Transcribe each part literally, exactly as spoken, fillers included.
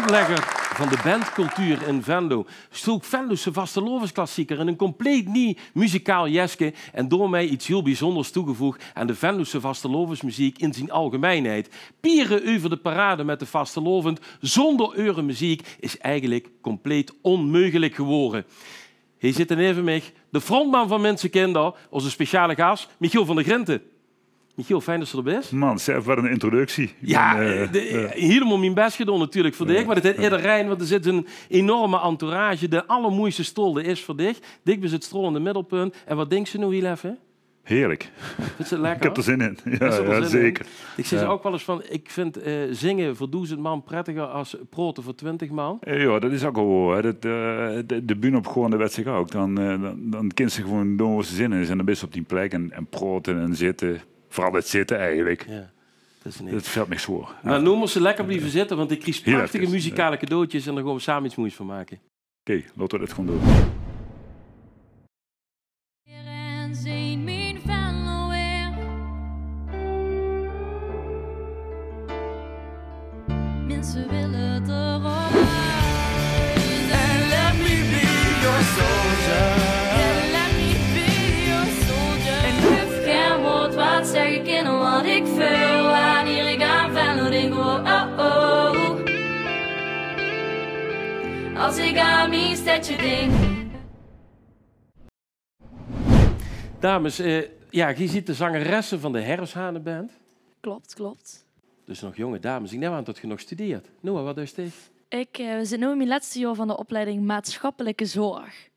Oplegger van de bandcultuur in Venlo, stook Venlose vastelaovesklassieker in ein compleet nie muzikaal jeske en daomei iets hiel bezunders toegevoeg aan de Venlose vastelaovesmeziek in zien algemeinheid. Piere euver de parade met de vastelaovend zonder eure meziek is eigelik compleet onmeugelik gewore. Hie zit neve mich de frontman van Minsekinder, ózze speciale gas, Michiel van der Grinten. Michiel, fijn det se d'r bis. Man, Sef, wat ein introductie. Jao, eh, hielemaol mien bès gedaon natuurlik veur dich, mer det haet ederein, want d'r zit ein enorme entourage. De allermoeiste stool, dae is veur dich. Dich bis het stralende middelpunt. En wat dinks se noe hiel effe? Heerlik. Vinjs se het lekker? Ik heb er zin in. Ja, zeker. Ik zeg ook wel eens van, ik vind eh, zingen voor duizend man prettiger als praten voor twintig man. Eh, ja, dat is ook wel waar. Dat, eh, de, de bühne opgaon, dat weet ik ook. Dan, eh, dan, dan kinst se gewoon doen wat se zin in is. En dan bist se op die plek en, en praten en zitten. Vooral het zitten eigenlijk. Ja, dat is niks. Dat velt me zwaar. Maar noe mós se lekker blieve zitte, want ik krieg prachtige muzikale cadeautjes en dan gaan we samen iets moois van maken. Oké, laten we dit gewoon doen. Weer en zeen mien Venlo weer. Minse wille d'r op oet. And let me be your soldier. And let me be your soldier. En hoof gein waord wat zègke kinne wat ik veul. Wanneer ik aan Venlo dink, oh, oh, oh. Als ik aan mien stedje dink. Dames, eh, ja, geej ziet de zangeresse van de Herfshaneband. Klopt, klopt. Dus nog jonge dames. Ik neem aan dat ge nog studeert. Noah, wat deis dich? Ik eh, zit nu in mijn laatste jaar van de opleiding maatschappelijke zorg.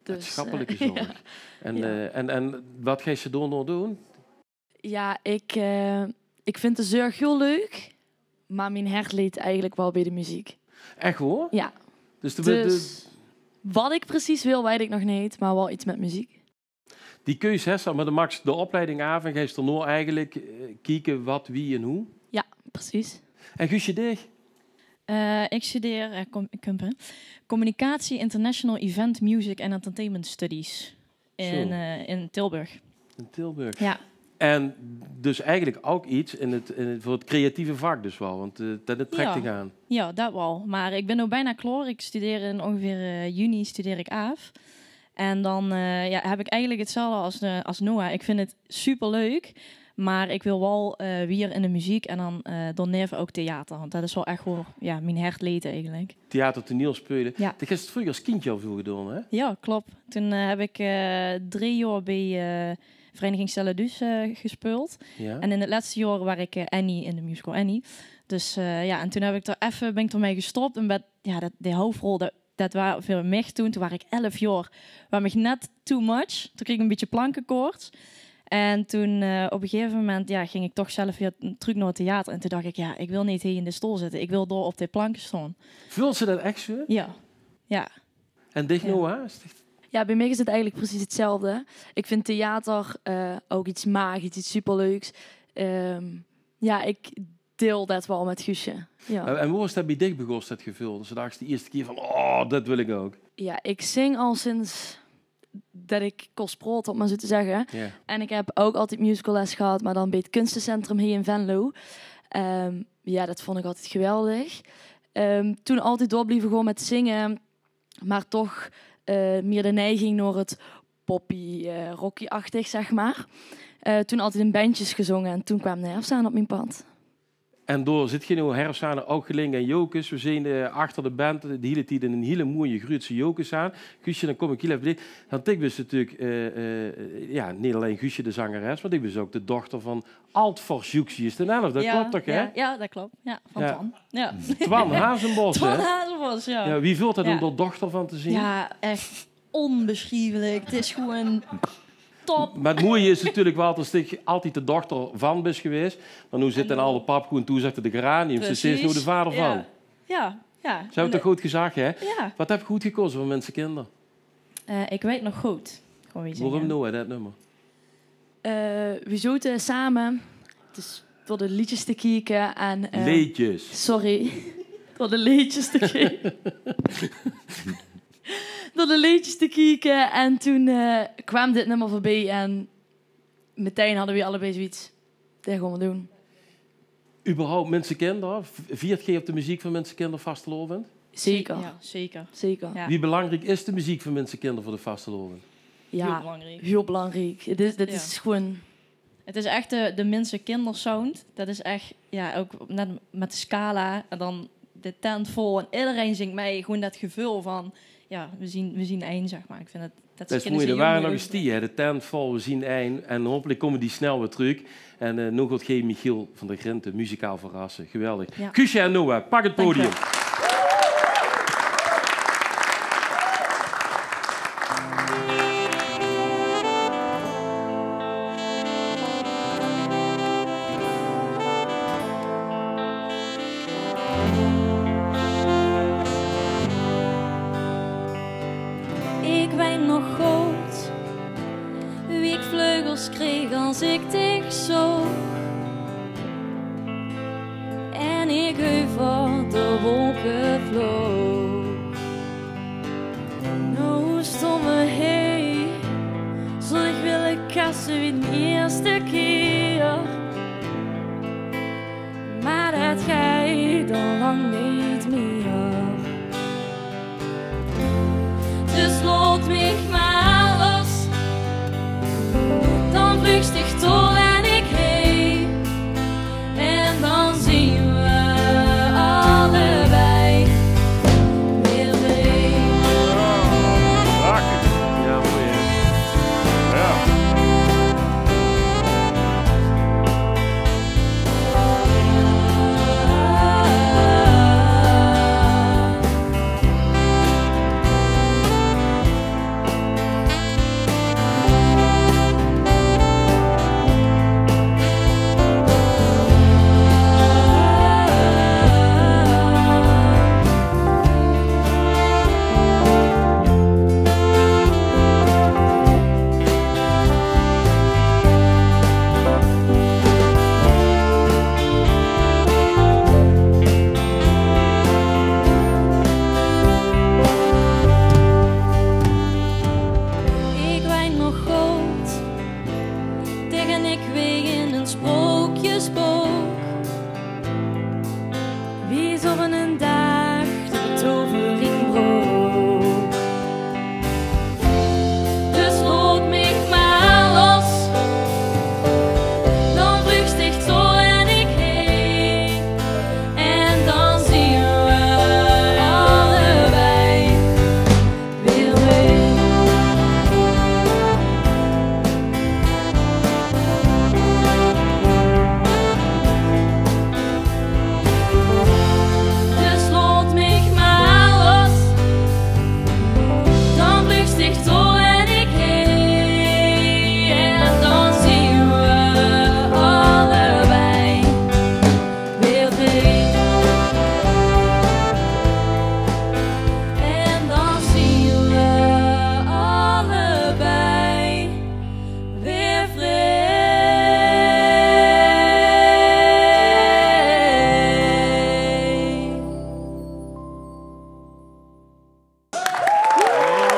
Dus, maatschappelijke eh, zorg. Ja. En, ja. Eh, en, en wat geis se dao noe doen? Ja, ik, eh, ik vind de zorg heel leuk, maar mijn hart ligt eigenlijk wel bij de muziek. Echt hoor? Ja. Dus, de, dus de, wat ik precies wil, weet ik nog niet, maar wel iets met muziek. Die keus hes se, maar dan maaks de opleiding af en geis se noe eigenlijk eh, kieke wat, wie en hoe. Ja, precies. En Guusje, dich? Eh, ik studeer eh, com- cum- hè? Communicatie International Event Music and Entertainment Studies in, eh, in Tilburg. In Tilburg. Ja. En dus eigenlijk ook iets in het, in het, voor het creatieve vak dus wel, want eh, dat het trekt dich aan. Ja, dat wel. Maar ik ben nu bijna klaar. Ik studeer in ongeveer eh, juni studeer ik af. En dan eh, ja, heb ik eigenlijk hetzelfde als, eh, als Noah. Ik vind het superleuk, maar ik wil wel eh, weer in de muziek en dan eh daarnaast ook theater. Want dat is wel echt gewoon ja, mijn hart ligt eigenlijk. Theater, toneel speule. Ja. Dat hes se vreuger als kindje al veel gedaon, hè? Ja, klopt. Toen eh, heb ik eh, drie jaar bij eh, Vereniging Stella Dus eh, gespeeld. Ja. En in het laatste jaar waar ik eh, Annie in de musical Annie. Dus eh, ja, en toen heb ik er even, ben ik ermee gestopt. En met, ja, dat, die hoofdrol, dat, dat waar voor mich toen, toen waar ik elf jaar, waar mich net too much. Toen kreeg ik een beetje plankenkoorts. En toen eh, op een gegeven moment ja, ging ik toch zelf weer terug naar het theater. En toen dacht ik, ja, ik wil niet hier in de stoel zitten. Ik wil door op de planken staan. Veuls se dat echt zo? Ja. Ja. En dich, Noah? Is dich... Ja, bij mij is het eigenlijk precies hetzelfde. Ik vind theater eh, ook iets magisch, iets superleuks. Ehm, ja, ik deel dat wel met Guusje. Ja. En, en wo is dat bij dich begós, dat geveul? Dus de dachs de eerste keer van, oh, dat wil ik ook. Ja, ik zing al sinds dat ik kos praote, om maar zo te zeggen. Ja. En ik heb ook altijd musicalles gehad, maar dan bij het kunstencentrum hier in Venlo. Ehm, ja, dat vond ik altijd geweldig. Ehm, toen altijd door blijven gaan met zingen, maar toch eh, meer de neiging naar het poppy, eh, rocky-achtig, zeg maar. Eh, toen altijd in bandjes gezongen en toen kwam de Herfshaan op mijn pad. En door zit geej noe Herfshanen ook gelinkt aan Jocus. We zien eh, achter de band de hele tijd een hele mooie Groetse Jocushaan. Guusje, dan kom ik hiel even bij dich. Want dich bis natuurlijk, eh, eh, ja, niet alleen Guusje de zangeres, maar dich bis ook de dochter van Altvors Jocus den Elfde. Dat klopt toch, hè? Ja, ja, dat klopt. Ja, van Twan. Ja. Twan Hazenbos, hè? Twan Hazenbos, ja. Ja, wie veult dat om daar dochter van te zien? Ja, echt onbeschrijfelijk. Het is gewoon top. Maar het mooie is natuurlijk wel dat dich altijd de dochter van bis geweest. Maar noe zit dan al de pap gewoon toe, zegt de geraniums. Dus ze is noe de vader van. Ja, ja. Ze hebben het toch goed gezag, hè? Ja. Wat heb ik goed gekozen voor Minsekinder? Eh, ik weet nog goed. Gewoon wie ze... Waarom noe, hè, dat nummer? Eh, we zoten samen. Dus door de liedjes te kieken en... eh, leedjes. Sorry. Door de leedjes te kieken. Door de leedjes te kieken en toen eh, kwam dit nummer voorbij en meteen hadden we allebei zoiets. Dat gaan we doen. Überhaupt Minsekinder? V-, viert geej op de meziek van Minsekinder vastelaovend? Zeker. Ja, zeker. Zeker. Ja. Wie belangriek is de meziek van Minsekinder veur de vastelaovend? Ja, heel belangriek. Heel belangriek. Het is, dit is gewoon... Het is echt de, de Minsekinder sound. Dat is echt, ja, ook net met de Scala en dan de tent vol en iedereen zingt mee. Gewoon dat gevoel van, ja, we zien, we zien één, zeg maar. Ik vind het Dat is mooi. D'r ware nog ins die, hè, de tent vol, we zien ein. En hopelijk kómme die snel weer trök. En, eh, noe geet geej Michiel van der Grinten muzikaal verrasse. Geweldig. Ja. Guusje en Noah, pak het podium. Ik wijn nog good wie ik vleugels kreeg als ik dich zoog. En ik euver de wolke vloog. Noe stónge we hie, zou ik wille kasse wie de eerste keer. Maar dat geit al lang niet meer. Dus laot mich maar los. Dan vluugs dich door en ik heen. En dan zien we allebei weer vrij. Prachtig. Ja, mooi, hè? Ja. Ik wijn nog good, dich en ik wie in een sprookjesbook. Wie zoe'n daag de betovering brook. Dus laot mich maar los. Dan vluugs dich door en ik heen. En dan zien we allebei weer vrij. Dus laot mich maar los. Dan vluugs dich door en ik heen. En dan zien we allebei weer vrij. En dan zien we allebei weer vrij.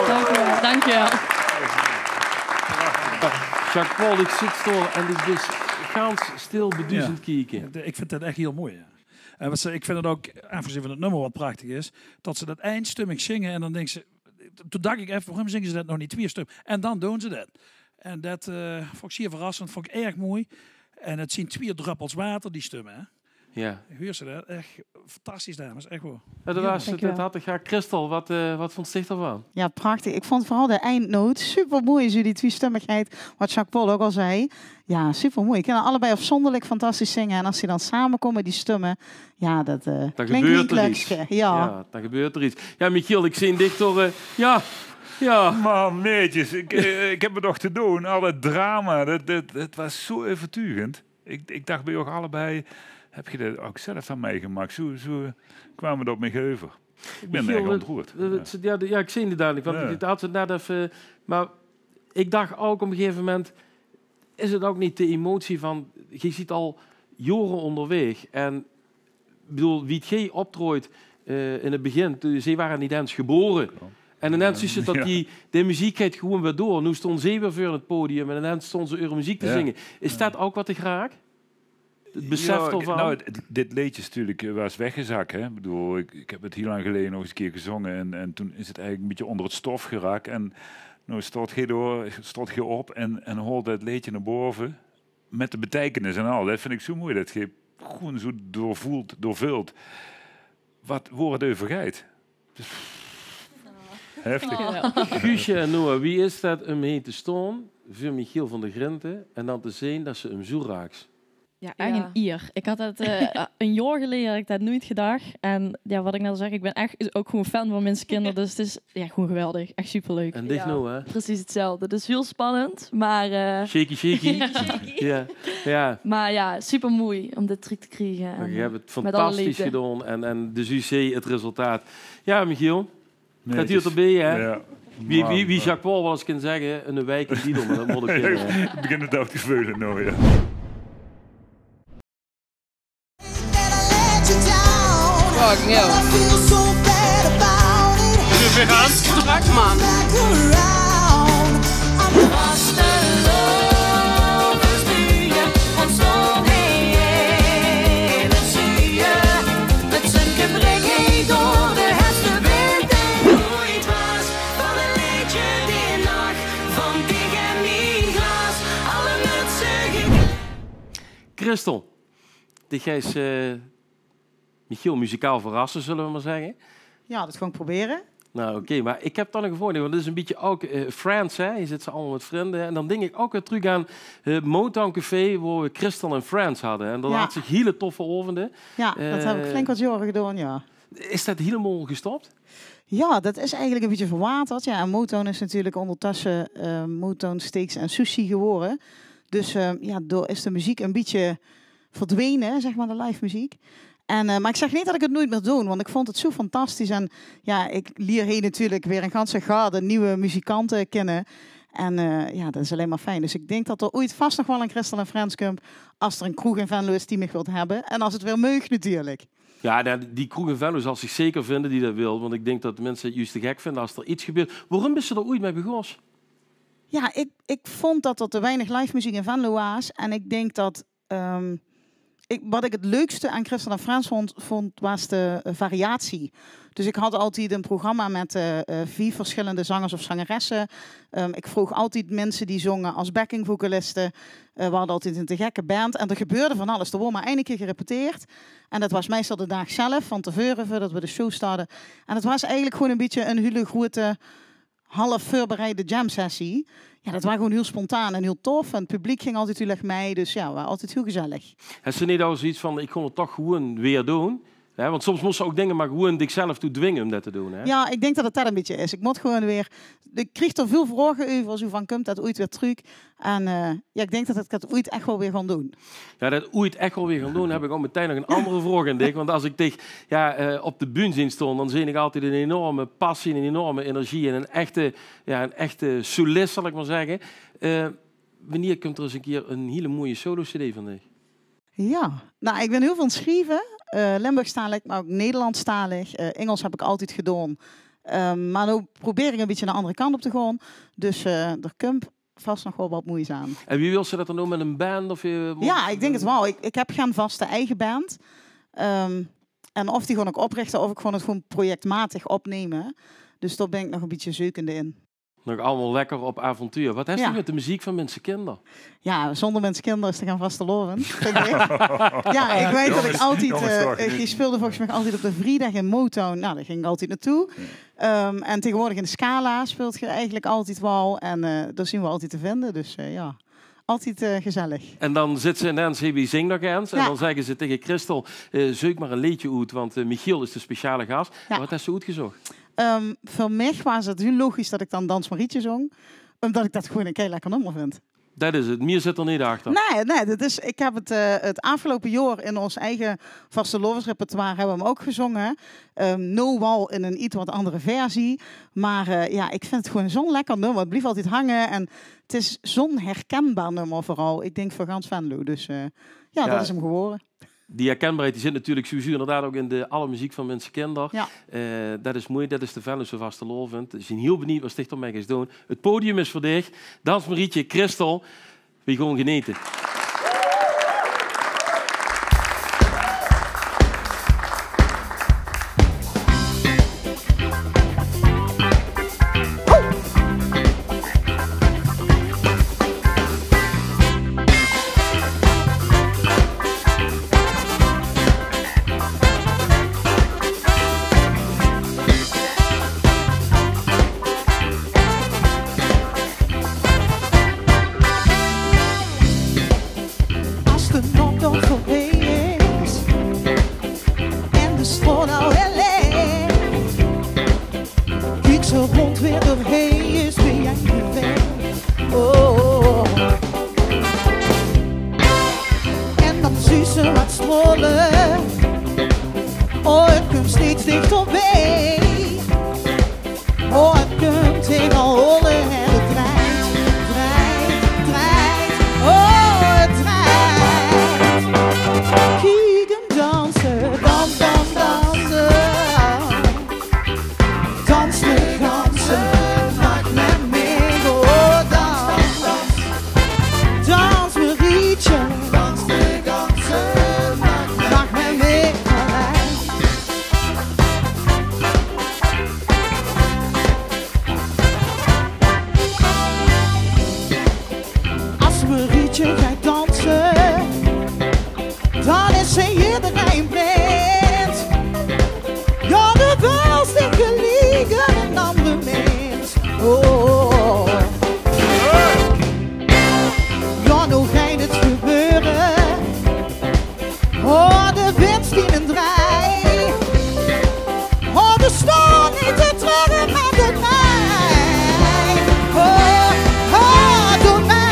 Dank u wel. Dank u wel. Jacques Paul, dich zits dao en dich bis gans stil beduuzend kieke. Ja, de-, ik vind dat echt heel mooi, ja. En wat ze, ik vind het ook, aafgezeen van het nummer wat prachtig is, dat ze dat einstummig zingen en dan denken ze, toen dacht ik even, waarom zingen ze dat nog niet tweestummig? En dan doen ze dat. En dat, eh, vond ik zeer verrassend, vond ik erg mooi. En het zien twee druppels water, die stummen, hè? Ja. Huurs se dat? Echt fantastisch, dames. Echt waor. Ja, dat was, dat had ik graag. Christel, wat, eh, wat vond dich ervan? Ja, prachtig. Ik vond vooral de eindnoot super mooi, zo die tweestummigheid, wat Jacques Paul ook al zei. Ja, super mooi. Ik kan allebei afzonderlijk fantastisch zingen. En als die dan samenkomen, die stummen, ja, dat, eh, klinkt wie een klukske. Ja, dan gebeurt er iets. Ja, Michiel, ik zie dich door, eh, ja, ja. Man, meidjes, ik, eh, ik heb het nog te doen. Al het drama, dat, dat, dat was zo overtuigend. Ik, ik dacht bij uch allebei, heb je dat ook zelf dan meegemaakt? Zo, zo kwam het op mich euver. Ik ben erg ontroerd. Ja, ja, ik zie het dadelijk, want ik had het net even, maar ik dacht ook op een gegeven moment, is het ook niet de emotie van, je zit al jaren onderweg en, ik bedoel, wie het geej optrooit, eh, in het begin, toen, ze waren niet eens geboren. En ineens is het dat die, de muziek gaat gewoon weer door. Nu stonden ze weer voor het podium en ineens stonden ze hun muziek te zingen. Is dat ook wat dich raakt? Het besef ervan? Nou, dit leedje is natuurlijk, eh, wel eens weggezakt, hè. Ik bedoel, ik, ik heb het heel lang geleden nog eens een keer gezongen en, en toen is het eigenlijk een beetje onder het stof geraakt. En nou stort je door, stort je op en, en hoort het leedje naar boven met de beteikenis en al. Dat vind ik zo mooi, dat je gewoon zo doorvoelt, doorvult wat, waar het over gaat. Dus, heftig. Guusje en Noah, wie is dat um hie te staon veur Michiel van der Grinten en dan te zeen dat ze um zoe raaks? Ja, ech ein ier. Ik had dat, eh, ein jaor geleje had ik dat noeit gedach. En ja, wat ik net al zeg, ik ben ech ouk gewoon fan van Minsekinder. Dus het is, ja, gewoon geweldig. Ech superleuk. En dich, Noah? Precies hetzelfde. Dus heel spannend, maar, eh, shaky, shaky. Ja, ja. Maar ja, super mooi om dit truuk te kriege. Maar en, je hebt het fantastisch gedaan en, en dus u zee het resultaat. Ja, Michiel. Dat huurt erbij, hè? Wie, wie, wie Jacques Paul wel eens kan zeggen, een wijk in Didel, maar dat moet ik in, hè. Ik begin het ook te veulen, nou, ja. Fucking hell. Strak, man. Christel, dich geis, eh, Michiel muzikaal verrasse, zulle we maar zegge. Ja, dat gaon ik probere. Nou, oké, maar ik heb dan nog een vraog, want het is een bietje ouk, eh, Friends, hè? Je zit ze allemaal met vrienden. En dan denk ik ouk weer truuk aan, eh, Motown Café, waar we Christel en Friends hadden. En dat had zich hele toffe aovende. Ja, dat heb ik flink wat jaore gedaon, ja. Is dat helemaal gestopt? Ja, dat is eigenlijk een bietje verwaterd. Ja, en Motown is natuurlijk ondertussen, eh, Motown Steaks en Sushi gewore. Dus, eh, ja, door is de muziek een bietje verdwene, zeg maar, de live muziek. En, eh, maar ik zeg niet dat ik het nooit meer doon, want ik vond het zo fantastisch. En ja, ik lier hie natuurlijk weer een ganse garde nieuwe muzikanten kennen. En, eh, ja, dat is alleen maar fijn. Dus ik denk dat er ooit vast nog wel een Christel en Friends kump, als er een kroeg in Venlo is die mich wilt hebben. En als het weer meug, natuurlijk. Ja, nou, die kroeg in Venlo zal zich zeker vinden die dat wil, want ik denk dat de mensen het juist te gek vinden als er iets gebeurt. Waarom bist ze er ooit mee begos? Ja, ik, ik vond dat er te weinig live muziek in Venlo was. En ik denk dat, ehm, ik, wat ik het leukste aan Christel en Friends vond, vond, was de, eh, variatie. Dus ik had altijd een programma met, eh, eh, vier verschillende zangers of zangeressen. Ehm, ik vroog altijd mensen die zongen als backingvocalisten. Eh, we hadden altijd een te gekke band en er gebeurde van alles. Er wordt maar één keer gerepeteerd. En dat was meestal de daag zelf, van tevoren, voordat we de show starten. En het was eigenlijk gewoon een beetje een hele grote, half voorbereide jamsessie. Ja, dat was gewoon heel spontaan en heel tof. En het publiek ging altijd heel erg mee. Dus ja, het was altijd heel gezellig. Hes se niet al zoiets van, ik gaon het toch gewoon weer doen? Hè, want soms mos se ouk dingen maar gewoon dichzelf toe dwinge um dat te doen, hè? Ja, ik denk dat het dat een bietje is. Ik moet gewoon weer, ik krieg er veel vragen over, zo van, kump dat ooit weer truuk? En, eh, ja, ik denk dat ik dat ooit echt wel weer gaon doen. Ja, dat ooit echt wel weer gaon doen, heb ik ouk meteen nog een andere vraog aan dich. Want als ik dich, ja, eh, op de bühne zeen staon, dan zeen ik altijd een enorme passie, een enorme energie en een echte, ja, een echte solist, zal ik maar zeggen. Eh, wanneer kump er eens een keer een hele mooie solo-cd van dich? Ja, nou, ik ben heel veel aan het schrieve. Eh, Limburgstalig, maar ook Nederlandstalig. Eh, Engels heb ik altijd gedaan. Ehm, maar nu probeer ik een beetje een andere kant op te gaan. Dus, eh, er kump vast nog wel wat moois aan. En wie wils se dat dan doen, met een band? Of je... Ja, ik denk het wel. Ik, ik heb geen vaste eigen band. Ehm, en of die gewoon ook oprichten, of ik gewoon het gewoon projectmatig opnemen. Dus daar ben ik nog een beetje zoekende in. Nog allemaal lekker op avontuur. Wat hes se met de muziek van Minsekinder? Ja, zonder Minsekinder is er geen vastelaovend, vind ik. Ja, ik weet dat ik altijd, eh, je speelde volgens mij altijd op de vrijdag in Motown. Nou, daar ging ik altijd naartoe. Ehm, en tegenwoordig in de Scala speelt je eigenlijk altijd wel. En, eh, daar zien we altijd te vinden. Dus, eh, ja, altijd, eh, gezellig. En dan zit ze ineens hie bij Zing Nog Eens. En dan zeggen ze tegen Christel, eh, zeuk maar een leedje oet, want, eh, Michiel is de speciale gast. Ja. Wat hes se oetgezocht? Ehm, voor mij was het heel logisch dat ik dan Dans Marietje zong, omdat ik dat gewoon een kei lekker nummer vind. Dat is het. Meer zit er niet achter. Nee, nee, dat is, ik heb het, eh, het afgelopen jaar in ons eigen vastelaovesrepertoire hebben we hem ook gezongen. Ehm, nou wel in een iets wat andere versie. Maar, eh, ja, ik vind het gewoon zo'n lekker nummer. Het blijft altijd hangen en het is zo'n herkenbaar nummer vooral. Ik denk voor gans Venlo. Dus, eh, ja, dat is hem geworden. Die herkenbaarheid die zit natuurlijk sowieso inderdaad ook in de alle muziek van Minsekinder. Ja. Eh, dat is mooi, dat is de Venlose vastelaovend. We zien heel benieuwd wat Stichter met is doen. Het podium is voor dich. Dans Marietje, Christel. We gaan genieten. Ech op wee. Oh, het kump in al holle en het drejt, drejt, drejt. Oh, het drejt. Kiek 'm danse, dans, dans, danse. Dans de ganse nach met mich, oh, dans. Dans, Marietje. Nach met mich allein. As Marietje geit danse, dan is ze ederein blind. Jao, de wils dich geliek 'n anger mins. Oh. Jao, noe geit 't gebeure. Oh, de wins die 'n drei. Oh, de staon neet te treure met de mei. Oh, oh, doe mei.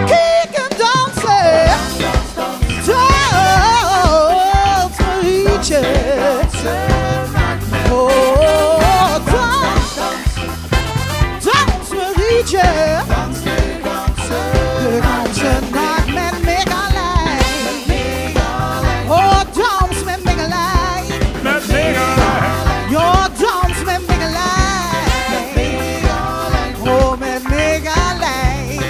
Kiek 'm danse. Dans, Marietje. Oh, dans. Dans, Marietje. De ganse nach met mich allein. Oh, dans met mich allein. Jao, dans met mich allein. Oh, met mich allein.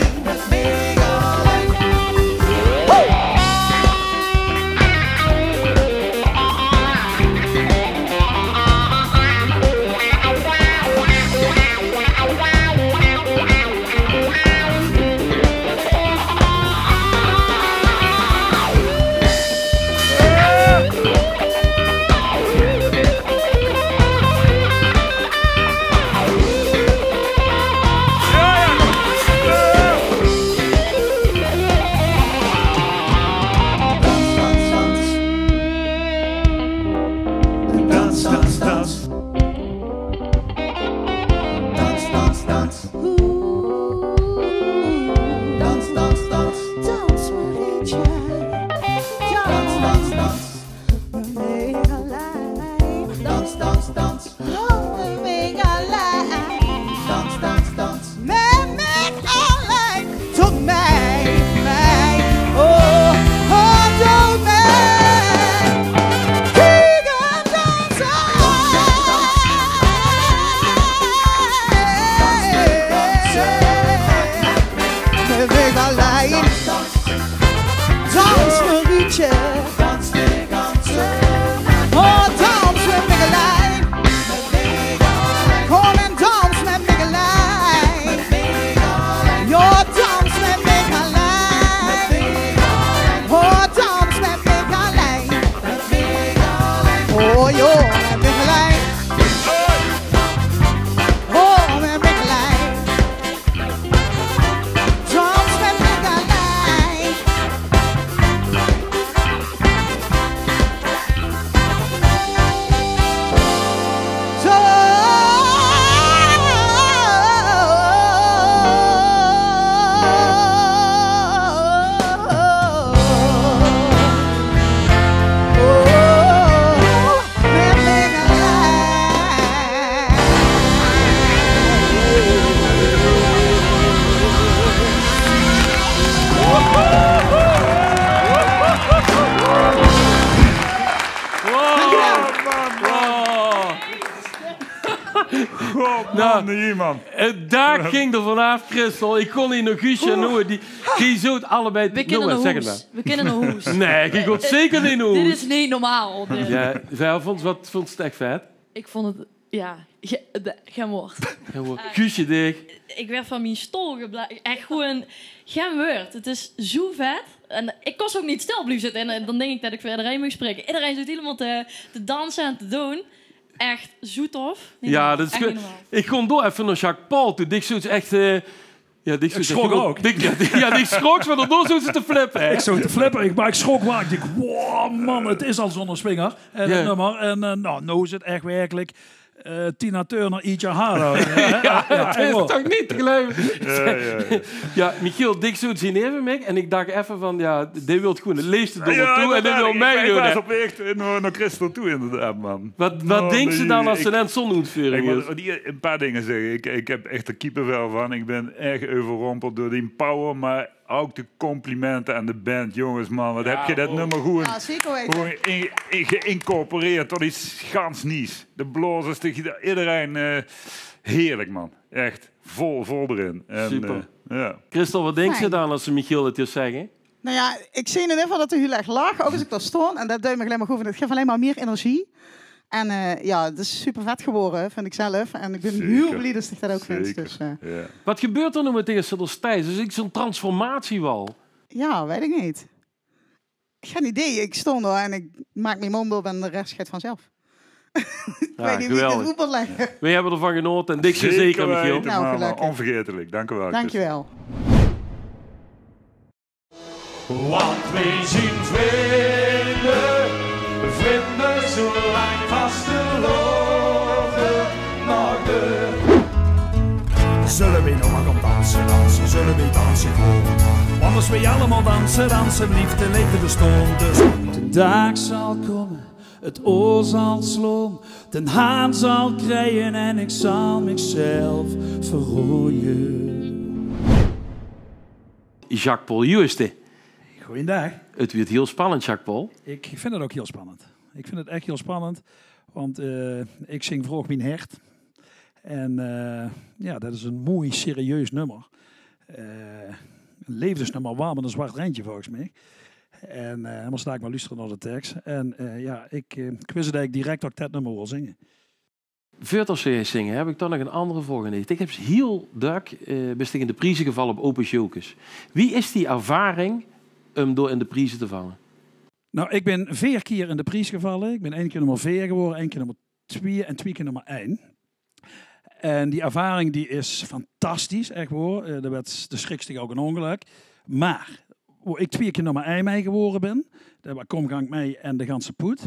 Dans, dans, dans. Dans, dans, dans. Oeh. Dans, dans, dans. Dans, Marietje. Dans, dans, dans. Mega leuk. Dans, dans, dans. Oh, mega leuk. Dans, dans, dans. Mei, mei, allein. Doot mei, mei. Oh, oh, doot mei. Kiek 'm danse. Mei, mei, allein. Dans, Marietje. Oh, dans met mich allein. Kom en dans met mich allein. Jao, dans met mich allein. Oh, dans met mich allein. Oh, jao, met mich allein. Oh, met mich allein. Dans met mich allein. Zo. Wow. Wow. God, man, man. En dao ging 'r vanaaf, Christel. Ich kós neet nao Guusje en Noah. Die, die zoot allebei... Zèk 't mer. V'r kinne nao hoes. Nae, geer gaot zeker neet nao hoes. Dit is neet normaal, dit. Jao, Vel, vónds, waat vónds se ech vet? Ich vónd 't, jao, ge-, de, gein waord. Gein waord. Guusje, dich? Ich waer van mien stool gebleve. Ech gewoon gein waord. 't Is zoe vet. En ich kós ouch neet stil blieve zitte. En, eh, dan dink ich det ich veur ederein maag spraeke. Ederein zoot hielemaol te, te danse en te doon. Ech zoe tof. Neet normaal. Jao, det is... Ech neet normaal. Ich kóm dao effe nao Jacques Paul toe. Dich zoot ech, eh, jao, dich zoot... Ich sjrok ouch. Dich, jao, dich, jao, dich sjrok van de doos zoot te flippe, hè? Ich zoot te flippe, ich, mer ich sjrok waal. Ich dink: "Wow, man, 't is al zoe'n swinger." En 't nummer. En, eh, noe, noe is 't ech werkelik, eh, Tina Turner, Eat Your Heart Out, hè? Jao. Det is toch neet te geluive? Jao, jao, jao. Jao, Michiel, dich zoot zien neve mich en ich dach effe van, jao, dae wilt gewoen 't leefste door toe en dae wilt mei doon, hè. Ich waas op weg nao, nao Christel toe, inderdaad, man. Waat, waat dinks se dan es se dan zoe'n oetveuring huurs? Ich mót, ich mót ein paar dinger zègke. Ich, ich höb ech d'r kiepevel van. Ich bön ech euverrompeld door die power, mer ouch de complimente aan de band. Jónges, man, waat höb geer det nummer gewoen, gewoen in-, in-, geïncorporeerd tot get gans nuujs. De blaozers, de gitaar, ederein, eh, heerlik, man. Ech vol, vol d'rin. En, super. Eh, jao. Christel, waat dinks se dan es se Michiel det huurs zègke? Nou ja, ik zie in ieder geval dat er heel erg lacht, ook als ik daar stond. En dat duit me alleen maar goed, want het geeft alleen maar meer energie. En eh, ja, het is super vet geworden, vind ik zelf. En ik ben heel blij dat ik dat ook vind. Dus, eh. Waat gebeurt d'r noe mit dich es se d'r steis? Is 't zoe'n transformatie waal? Ja, weet ik niet. Geen idee. Ik stond er en ik maak mijn mond op en de rest gaat vanzelf. Ik weet niet wie ik dit moet uitleggen. Weej höbbe d'rvan genaote en dich zeker, Michiel. Nou, gelukkig. Onvergetelijk. Dank u wel, Christel. Dank je wel. Want weej zien vrinde, vrinde, zoelang vastelaovend nog duurt. Zulle weej nog mer gaon danse, danse, zulle weej danse gaon? Want es weej allemaol danse, danse, blief de leefde bestaon. Dus de daag zal kómme, 't oor zal slaon, den haan zal krieje en ik zal michzelf verroeje. Jacques-Paul Joosten. Goeiendaag. 't Wuurt hiel spannend, Jacques-Paul. Ik vind het ook heel spannend. Ik vind het echt heel spannend, want eh, ik zing Vraog mien hert. En eh, ja, dat is een mooi serieus nummer. Eh, een leefdesnummer, waal mit een zwart rentje volgens mich. En eh, dan mós se dalik mer loestere nao de teks. En eh, ja, ik, eh, ik wis eigelik direct dat ik dat nummer wil zinge. Veurdat se geis zinge, heb ik toch nog een andere vraog aan dich. Ik heb hiel dök, eh, bis dich in de prieze gevalle op Opus Jocus. Wie is die ervaring um door in de prieze te valle? Nou, ik bin veer kier in de pries gevalle. Ik bin ein kier nummer veer gewore, ein kier nummer twieë en twieë kier nummer ein. En die ervaring die is fantastisch, echt waor. Eh, dao wets, dao schriks dich ouch ein óngelök. Mer wo ik twieë kier nummer ein mei gewore bin, dao kóm gank mei en de ganse poet.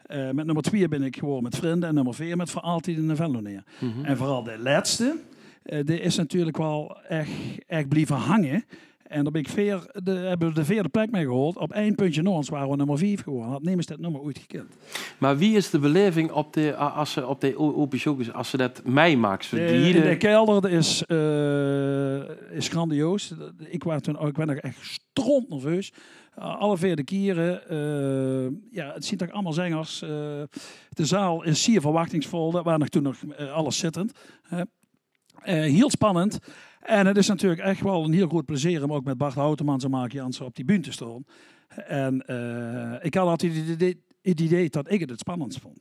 Eh, mit nummer twieë bin ik gewore mit Vrinde en nummer veer mit Veur Altied in Venlo neer. En veural de lètste, eh, dae is natuurlik waal ech, ech blieve hange. En dao bin ik veer, de, höbbe we de veerde plek mei gehaold. Op ein puntje nao ós ware we nummer vief gewore. Had nemes det nummer oeit gekind. Mer wie is de beleving op de, a-, as se op de o-, Opus Jocus, as se det meimaaks? De, in de kelder, det is, eh, is grandioos. Ik waas toen, ik waas nog ech strontnerveus. Eh, alle veer de kiere, eh, ja, het zien toch allemaol zengers. Eh, de zaal is zier verwachtingsvol. Det waas nog toen nog, eh, alles zittend, hè. Eh, hiel spannend. En het is natuurlik ech waal ein hiel groet plezeer um ouch mit Bart Houtermans en Mark Jansen op die bühne te staon. En eh, ik had altied het idee, het idee dat ik het het spannendst vond.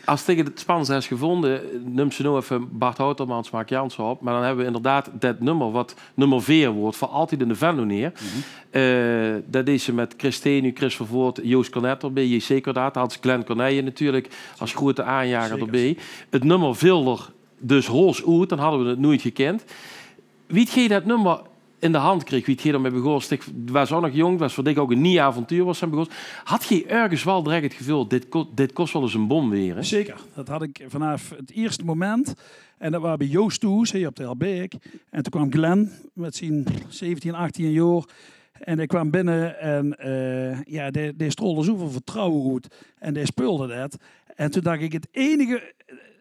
As dich het het spannendst hes gevonde, nums se noe effe Bart Houtermans, Mark Jansen op. Mer dan höbbe we inderdaad det nummer wat nummer veer woort, Veur Altied in Venlo neer. Eh, det deis se mit Chris Thenu, Chris Vervoort, Joost Cornet d'rbeej, J C Cordaat, had Glenn Corneille natuurlik as groete aanjager d'rbeej. Het nummer veel d'r dus roze oet, dan hadde we het noeit gekind. Wie geej det nummer in de hand kreeg, wie geej d'r mei begós, waas ouch nog jónk, waas veur dich ouch ein nuuj avontuur, waas se begós. Had geej örges waal direk het geveul, dit ko-, dit kós waal ins ein bom waere? Zeker, det had ik vanaaf het ierste moment. En det waas beej Joost thoes, hè, op de Helbeek. En toen kwaam Glenn mit zien zeventien, achtien jaor. En dae kwaam binne en eh, ja, dae, dae straolde zoeväöl vertrouwe oet. En dae speulde det. En toen dach ik, het enige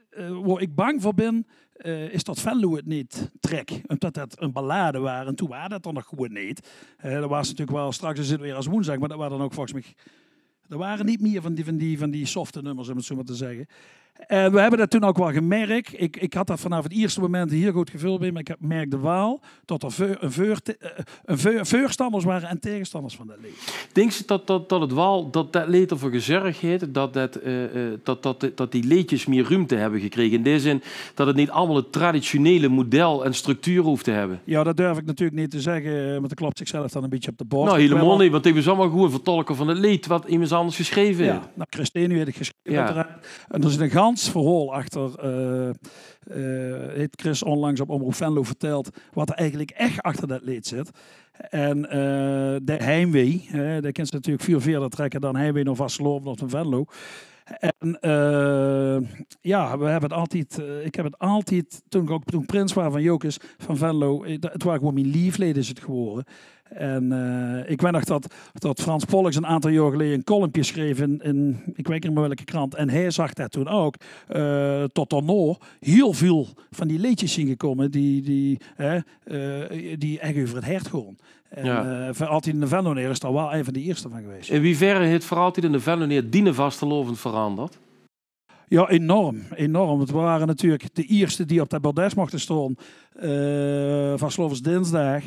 eh, wo ik bang veur bin, eh, is dat Venlo het neet trek. Umdat det ein ballade waas. En toen waas det d'r nog gewoen neet. Eh, det waas natuurlik waal, straks is het weer as woensdag, mer det waas dan ouch volges mich, d'r ware neet mier van die, van die, van die softe nummers, um het zoe mer te zegge. En we höbbe det toen ouch waal gemerk. Ik, ik had d'r vanaaf het ierste moment ein hiel good geveul beej, mer ik merkde waal dat d'r veur-, ein veur-, eh, ein veur-, veurstanders ware en taegestanders van det leed. Dinks se dat, dat, dat het waal, dat det leed d'rveur gezörg haet dat, det, eh, eh, dat, dat, dat die leedjes mier ruumte höbbe gekrege? In dae zin dat het neet allemaol het traditionele model en structuur hoof te höbbe? Ja, det durf ik natuurlik neet te zegge, want dae klop zichzelf dan ein bietje op de bors. Nou, hielemaol neet, want ik bin zoemer gewoen vertolker van het leed wat emes anders geschreve haet. Ja, nou, Chris Thenu haet het geschreve, uiteraard. En d'r zit ein gans verhaol achter, eh, eh, haet Chris onlangs op Omroep Venlo verteld, wat d'r eigelik ech achter det leed zit. En eh, de heimwee, hè, dae kins se natuurlik väöl wiejer trekke dan heimwee nao vastelaovend of nao Venlo. En eh, jao, we hebbe 't altied, eh, ik heb 't altied, toen ik ouk, toen ik prins waar van Jocus, van Venlo, eh, dat, 't waar gewoen mien liefleed is 't gewore. En eh, ik weit nog dat, dat Frans Pollux 'n aantal jaor geleje 'n columnpje schreef in, in, ik weit neet mie welke krant. En hae zag dat toen ouk, eh, tot d'r nog hiel väöl van die leedjes zien gekómme die, die, hè, eh, die ech euver 't hert gaon. En eh, Veur Altied 'ne Venlonaer is dao waal ein van de ierste van gewaes. In wieverre haet Veur Altied 'ne Venlonaer diene vastelaovend veranderd? Jao, enorm, enorm. Want we ware natuurlik de ierste die op dat bordes mochte staon, eh, vastelaovesdinsdaag.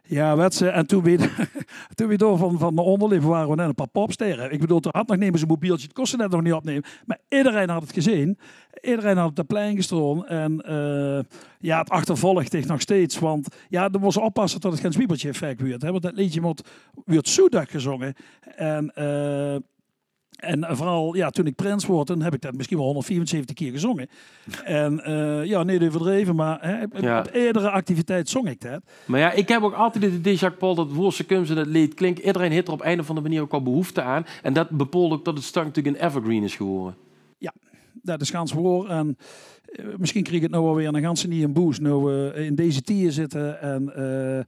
Jao, wets se, en toen we, toen we dao van, van d'r ónder lepe, ware we net 'n paar popsterre. Ik bedoel, d'r had nog nemes 'n mobieltje, 't kós se net nog neet opneme. Mer ederein had 't gezeen. Ederein had op 't plein gestaon. En eh, jao, 't achtervolg dich nog steeds. Want jao, dan mós se oppasse tot 't gein Zwiebeltje-effect wuurt, hè. Want dat leedje mót, wuurt zoe dök gezónge. En eh, En veural, jao, toen ik prins woort, toen heb ik dat misschien wel honderdvierenzeventig kier gezongen. En eh, jao, neet euverdreve, maar hè, op, op iedere activiteit zong ik dat. Maar jao, ik heb ouk altied 't idee, Jacques Paul, dat woe se kums en 't leed klink, iederein haet d'r op ein of andere manier ouk wel behoefte aan. En dat bepaolt ouk dat 't stuk natuurlijk 'n evergreen is gewore. Jao, dat is gans woor. En eh, misschien krieg ik nou wel weer 'ne ganse nieje boost, nou we in deze tieje zitte. En eh, eh,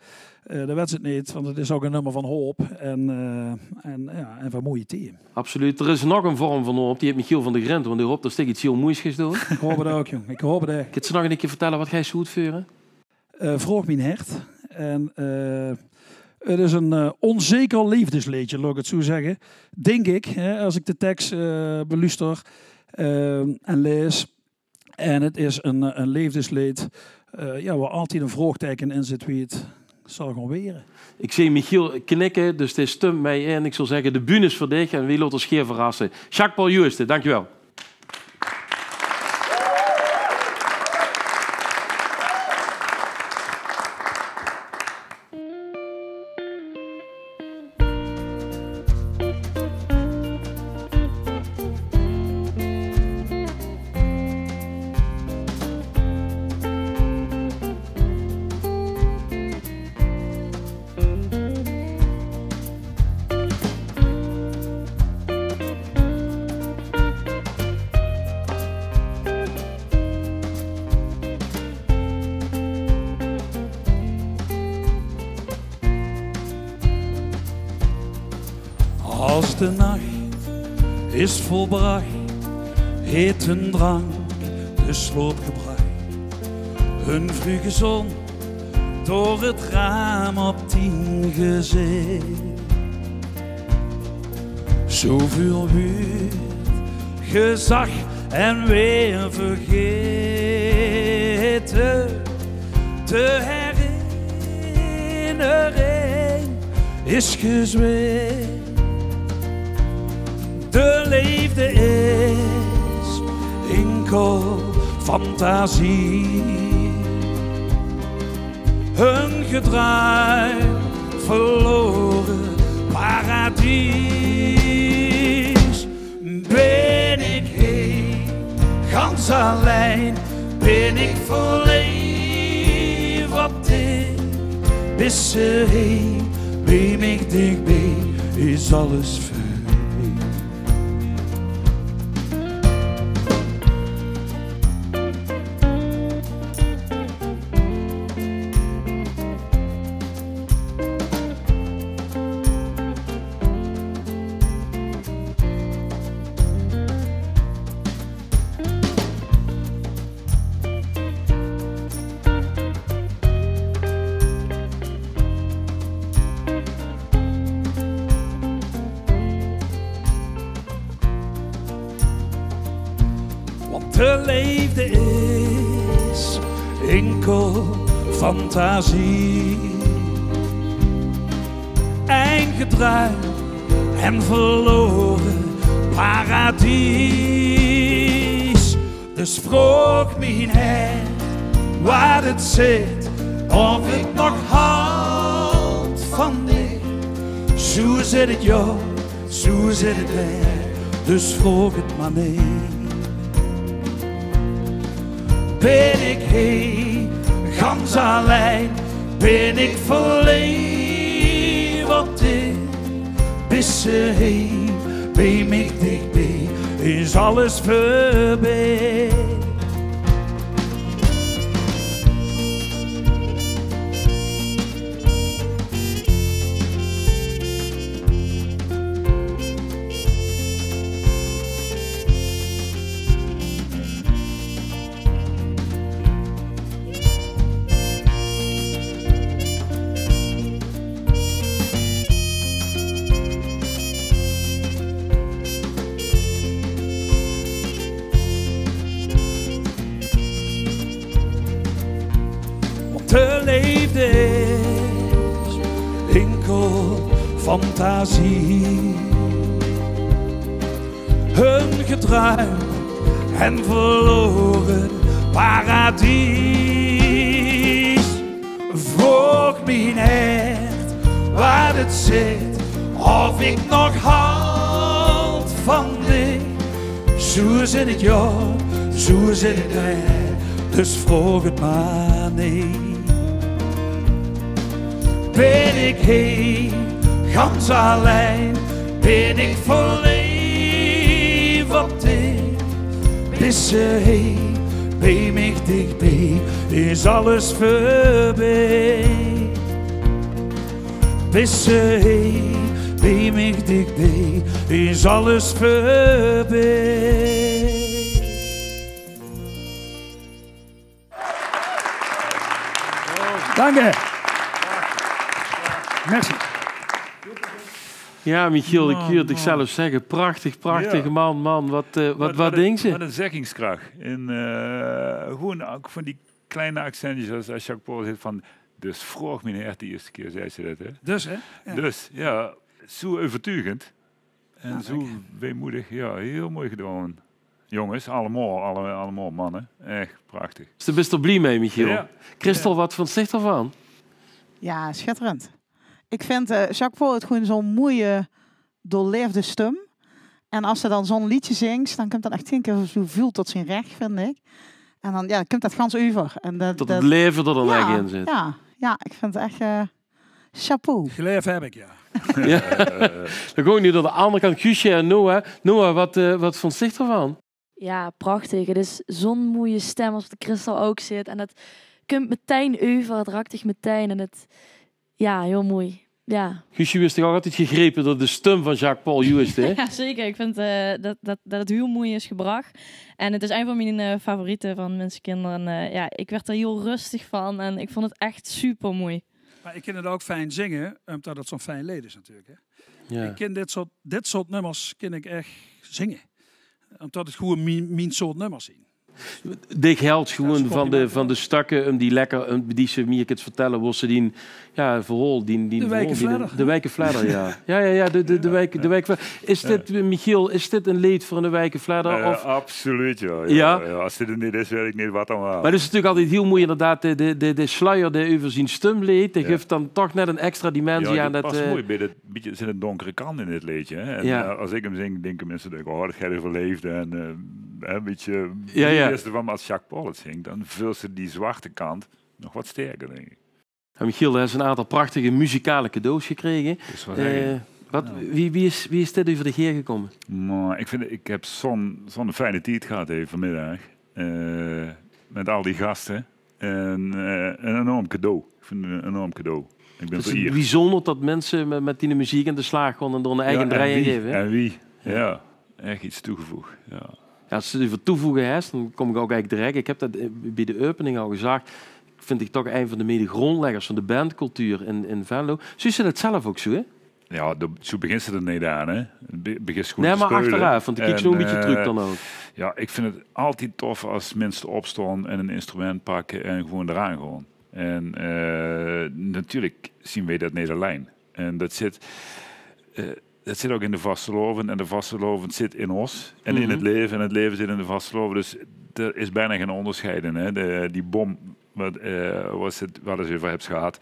dat wets se neet, want 't is ouk 'n nummer van hoop en, eh, en, jao, en van moeie tieje. Absoluut. D'r is nog 'n vorm van hoop. Die haet Michiel van der Grinten, want dae hoopt dat se dich iets hiel moeis geis doon. Ik hoop 't ouk, jóng. Ik hoop 't ech. Kins se nog 'ne kier vertelle wat geis se oetvure? Eh, Vraog mien hert. En eh, 't is 'n eh, onzeker leefdesleedje, laot ik 't zoe zegge. Dink ik, hè, as ik de teks eh, beluuster eh, en laes. En 't is 'n eh, 'n leefdesleed, eh, jao, wao altied 'n vraogteike in zit wie 't zal gaon waere. Ik zeen Michiel knikke, dus dae stump mei in. Ik zal zegge, de bühne is veur dich en we laote ós gaer verrasse. Jacques Paul Joosten, dankjewel. As de nach is volbrach, haet d'n drank de slaop gebrach. Hun vruge zon door 't raam op dien gezicht. Zoeväöl wuurt gezag en weer vergaete. De herinnering is gezwegen. De leefde is inkel fantasie. Hun gedruim verlore paradies. Bin ik hie gans allein, bin ik verleef op dich. Bis se hie bie mich dichbie, is alles veurbie. Want de leefde is inkel fantasie. Ein gedruim en verlore paradies. Dus vraog mien hert waat 't zit, of 't nog halt van dich. Zoe zit 't jao, zoe zit 't dao, dus vraog 't mer neet. Bin ik hie gans allein, bin ik verleef op dich. Bis se hie bie mich dichbie, is alles veurbij. Want de leefde is inkel fantasie. Hun gedruim en verlore paradies. Vroog mien hert waar het zit, of ik nog halt van dich. Zoe zit het ja, zoe zit het nee, dus vroog het maar niet. Ben ik heen, gans allein, ben ik verleefd op dich. Bis se heen, bij mich dichtbij, is alles veurbij. Bis se heen, bij mich dichtbij, is alles veurbij. Dank je. Merci. Ja, Michiel, ik huur dich zelf zegge. Prachtig, prachtig, man, man. Wat, eh, wat, wat dinks se? Wat een zeggingskracht. En eh, gewoon ook van die kleine accentjes als, als Jacques Paul zegt van: dus vroog mien hert de eerste keer, zei ze dat, hè? Dus, hè? Ja. Dus, ja, zo overtuigend. En Ja, zo dank je. Weemoedig. Ja, heel mooi gedaan. Jongens, allemaal, alle, allemaal mannen. Echt prachtig. Dus dao bis se blie mee, Michiel. Ja. Christel, wat vónds dich d'rvan? Ja, schitterend. Ik vind eh Jacques Paul het gewoon zo'n mooie, doorleefde stum. En als ze dan zo'n liedje zingt, dan komt dat echt tien keer zo vuul tot zijn recht, vind ik. En dan, ja, dan komt dat gans over. En dat, Tot dat, het leven er dan ja, echt in zit. Ja, ja, ik vind het echt eh, chapeau. Geleef heb ik, ja. Dan gaon we nu nao de andere kant. Guusje en Noah. Noah, wat, eh, wat vónds dich d'rvan? Ja, prachtig. Het is zo'n mooie stem als wat Christel ook zit. En het komt meteen over, het raakt dich meteen. En het, ja, heel mooi. Ja. Guusje, wist ik ook altijd gegrepen door de stum van Jacques Paul juist, hè? Ja, zeker. Ik vind eh, dat, dat, dat het heel mooi is gebracht. En het is een van mijn eh, favorieten van Minsekinder. En eh, ja, ik werd er heel rustig van. En ik vond het echt super mooi. Maar ik kan het ook fijn zingen, omdat het zo'n fijn leed is natuurlijk. Hè. Ja. Ik kan dit soort, dit soort nummers kan ik echt zingen. Omdat het gewoon mijn, mijn soort nummers zijn. Dich helpt gewoon Dat is van de, compliment, van de stakke um die lekker, um, die se mier kins vertelle, wo se dien, ja, verhaol, dien, dien De Wijke verhaol, dien- Fledder. De Wijke Fledder, ja. Ja, ja, ja, de, de, de Wijke, de Wijke Fledder. Is dit, eh, Michiel, is dit een leed voor de Wijke Fledder? Ja, Of? absoluut, ja. Ja? Ja, ja, als dit er niet is, weet ik niet wat dan wel. Maar het is natuurlijk altijd heel mooi inderdaad, de, de, de, de sluier die over zien stum leed, die Ja. geeft dan toch net een extra dimensie Ja, aan die dat. past eh, mooi bij het beetje zit een donkere kant in dit leedje. Hè? En Ja. eh, als ik hem zing, denken mensen: oh, dat gaat over leefde en eh, hè, een beetje Ja, ja. Is ervan. Maar als Jacques Paul het zingt, dan vult ze die zwarte kant nog wat sterker, denk ik. Ja, Michiel, du höbs 'n aantal prachtige muzikale cadeaus gekrege. Dus wat Eh, zeg je? wat, wie, wie, is, wie is dit euver de geer gekómme? Maar ik, vind, ik heb zo'n zo'n fijne tijd gehad hè, vanmiddag. Eh, met al die gasten. En eh, een enorm cadeau. Ik vind het een enorm cadeau. Ik ben Het is vereerd. bijzonder dat mensen met, met die muziek aan de slaag gaon en d'r 'n eige Ja, en draai aan wie? geve, hè? En wie? Ja, echt iets toegevoegd. Ja. Ja, as se 't euver toevoege höbs, dan kóm ik ook eigelik direk. Ik heb dat eh, bij de opening al gezag. Vind ik toch ein van de mede-grondleggers van de bandcultuur in, in Venlo. Zuus se dat zelf ook zo, hè? Ja, de, zo begint ze er niet aan, hè. Be- Begint gewoon Nee, te maar spelen. achteraf, want ik kiek En, zo'n beetje eh, terug dan ook. Ja, ik vind het altijd tof als mensen opstaan en een instrument pakken en gewoon eraan gaan. En eh, natuurlijk zien wij dat niet alleen. En dat zit, eh, dat zit ook in de vastelaovend. En de vastelaovend zit in ons en in Mhm. het leven. En het leven zit in de vastelaovend. Dus er is bijna geen onderscheid in. Hè. De, die bom, wat, eh, was het, waar ze het over hebt gehad,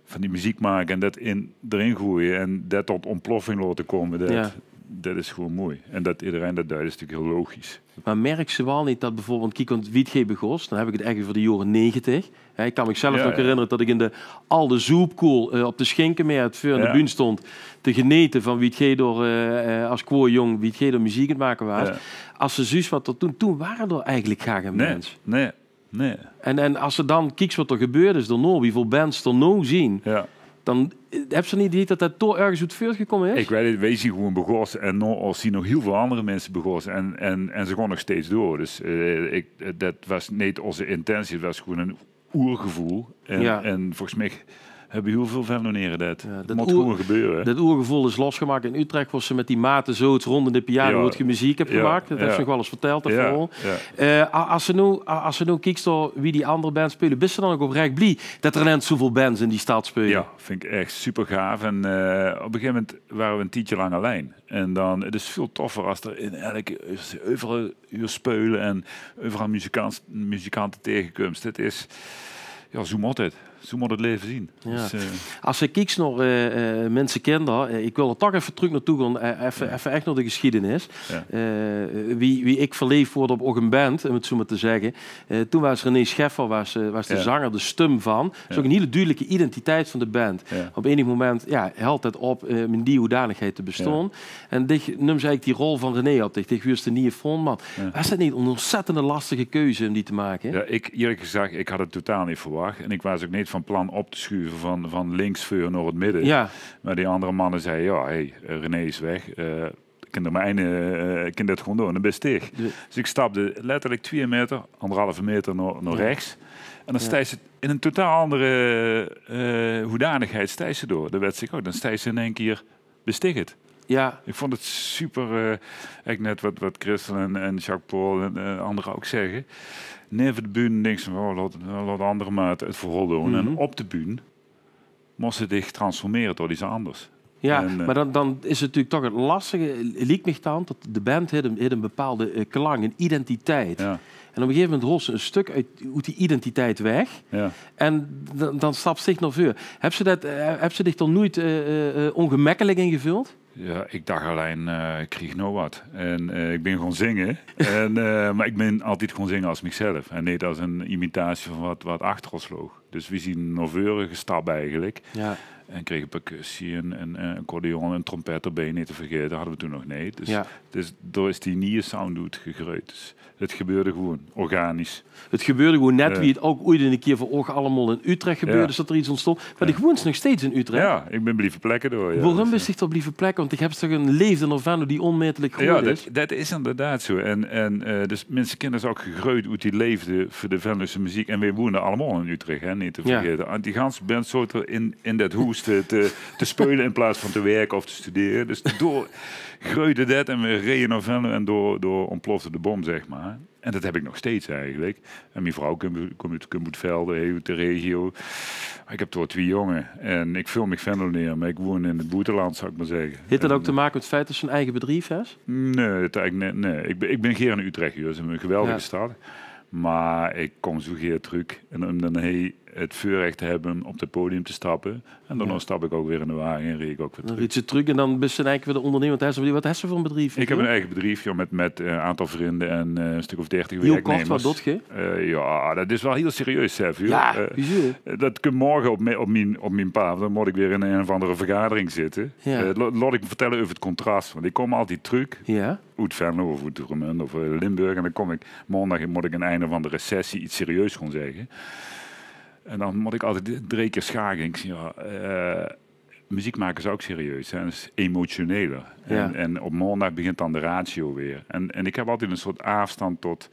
van die muziek maken en dat in, erin gooien en dat tot ontploffing laten komen. Dat, Ja. det is gewoen mooi. En det ederein det deit, is natuurlik hiel logisch. Mer merks se waal neet det bieveurbeeld, kiek, want wie 't geej begós, dan höb ich 't eigelik euver de jaore negentig. Hè, ich kan mich zelf nog herinnere det ich in de alde zoepkoel, eh, op de Schinkemeer veur de bühne stóng te genete van wie 't geej dao, eh, eh, es kwoor jóng, wie 't geej dao meziek aan 't make waas. As se zuus wat d'r toen, toen ware d'r eigelik gaar gein bands. Nae, nae. En, en as se dan kieks wat d'r gebeurd is daonao, wieväöl bands d'r noe zien, dan, eh, höbs se neet 't idee det det toch örges oet veurtgekómme is? Ich weit 't, weej zien gewoen begós en noe zien nog hiel väöl anger minse begós en, en, en ze gaon nog steeds door. Dus, eh, ich, eh, det waas neet ózze intentie, 't waas gewoen ein oergeveul. En, en volges mich höbbe hiel väöl Venlonere det. Det mót gewoen gebeure. Det oergeveul is losgemaak in Utrecht, wo se mit die mate zoot róndom de piano, wo 't geej meziek höb gemaak. Det höbs se nog waal ins vertèld, det verhaol. Eh, a-, as se noe, a-, as se noe kieks dao wie die anger bands speule, bis se dan ouch oprech blie det d'r inens zoväöl bands in die stad speule? Jao, vinj ich ech supergaaf. En, eh, op ein gegaeve moment ware we ein tiedje lang allein. En dan, 't is väöl toffer as d'r in elke, euveral huurs speule en euveral muzikant-, muzikante taengekums. Det is, jao, zoe mót 't. Zoe mót 't laeve zien. Jao. Dus, eh, as se kieks nao, eh, eh, Minsekinder, eh, ich wil d'r toch effe trök naotoe gaon, eh, effe, effe ech nao de gesjiedenis. Eh, wie, wie ich verleef woort op ouch ein band, óm 't zoe mer te zègke. Eh, toen waas René Scheffer, waas, eh, waas de zenger, de stum van. Is ouch ein hiel dudelike identiteit van de band. Op enig moment, jao, hèlt det op, eh, óm in die hoedanigheid te bestaon. En dich nums eigelik die rol van René op dich. Dich wuurs de nieje frontman. Waas det neet ein ontzettende lastige keuze óm die te make? Jao, ich, ierlik gezag, ich had 't totaal neet verwach. En ich waas ouch neet van plan op te sjuve van, van links veur nao 't midde. Mer die anger manne zagte, jao, hey, eh, René is weg. Eh, kin d'r mer eine, eh, kin det gewoen doon. Dan bis dich. Dus ich stapde letterlik twieë meter, anderhalve meter nao, nao rechs. En dan steis se in ein totaal anger, eh, hoedanigheid steis se dao. Det wèts se ouch. Dan steis se in ein kier, bis dich 't. Jao. Ich vónj 't super, eh, eigelik net wat, wat Christel en, en Jacques Paul en, eh, anger ouch zègke. Neve de bühne dinks se, oh, laot, laot anger mer 't, 't verhaol doon. En op de bühne mós se dich transformere tot get angers. Jao, mer dan, dan is 't natuurlik toch 't lastige, liek mich dan, det de band haet ein, haet ein bepaalde, eh, klank, ein identiteit. En op ein gegaeve moment rols se ein stök oet, oet die identiteit weg. En dan, dan staps se dich nao veur. Höbs se det, eh, höbs se dich dao noeit, eh, eh, eh, ongemekkelik in geveuld? Jao, ich dach allein, eh, ich krieg noe wat. En, eh, ich bin gaon zinge. En, eh, mer ich bin altied gaon zinge es michzelf. En neet es ein imitatie van wat, wat achter ós loog. Dus weej zien nao veure gestap eigelik. Jao. En krege percussie en, en, en accordeon en trompet d'rbie, neet te vergaete, hadde we toen nog neet. Dus, dus dao is die nieje sound oet gegreujd. Dus 't gebeurde gewoen, organisch. 't Gebeurde gewoen net wie 't ouch oeit ins ein kier veur ouch allemaol in Utrecht gebeurde, is det d'r get óntstóng. Mer dich woens nog steeds in Utrecht. Jao, ich bin blieve plekke dao, jao. Waorum bis dich dao blieve plekke? Want dich höbs toch ein leefde nao Venlo die ónmaetelik groot is. Det, det is inderdaad zoe. En, en, eh, dus Minsekinder is ouch gegreujd oet die leefde veur de Venlose meziek. En weej woende allemaol in Utrecht, hè, neet te vergaete. En die ganse band zoot d'r in, in det hoes te, te, te speule in plaats van te wirke of te studere. Dus dao greujde det en weej reje nao Venlo en dao, dao óntplofde de bom, zeg maar. En det höb ich nog steeds eigelik. En mien vrouw kump, kump oet, kump oet Velde, hè, oet de regio. Mer ich höb toch twieë jónge. En ich veul mich Venlonaer, mer ich woen in 't boeteland, zal ich mer zègke. Haet det ouch te make mit 't feit det se ein eige bedrief höbs? Nae, det eigelik neet, nae. Ich bin, ich bin gaer in Utrecht, huur. 't Is ein geweldige stad. Mer ich kóm zoe gaer trök. En óm dan hie 't veurrech te höbbe óm op 't podium te stappe. En daonao stap ich ouch weer in de wage en rij ich ouch weer trök. Dan rieds se trök en dan bis se eigelik weer de óngernemer. Wat höbs se, wat höbs se veur ein bedrief? Ich höb ein eige bedrief, jao, mit, mit, eh, ein aantal vrunj en, eh, ein stök of dertig werknemers. Hiel kort, wat doot geej? Eh, jao, det is waal hiel serieus, Sef, huur. Jao, eh, wieso? Eh, det kump morge op mien, op mien, op mien paad. Dan mót ich weer in ein of anger vergadering zitte. Jao. Eh, la-, laot ich dich vertèlle euver 't contras. Want ich kóm altied trök. Jao. Oet Venlo of oet Remunj of, eh, Limburg. En dan kóm ich maondig, mót ich in ein of anger sessie get serieus gaon zègke. En dan mót ich altied d-, drie kier schakele. Ich zèk, jao, eh, meziek make is ouch serieus, hè. Det is emotioneler. Jao. En, en op maondig begint dan de ratio weer. En, en ich höb altied ein soort aafstand tot,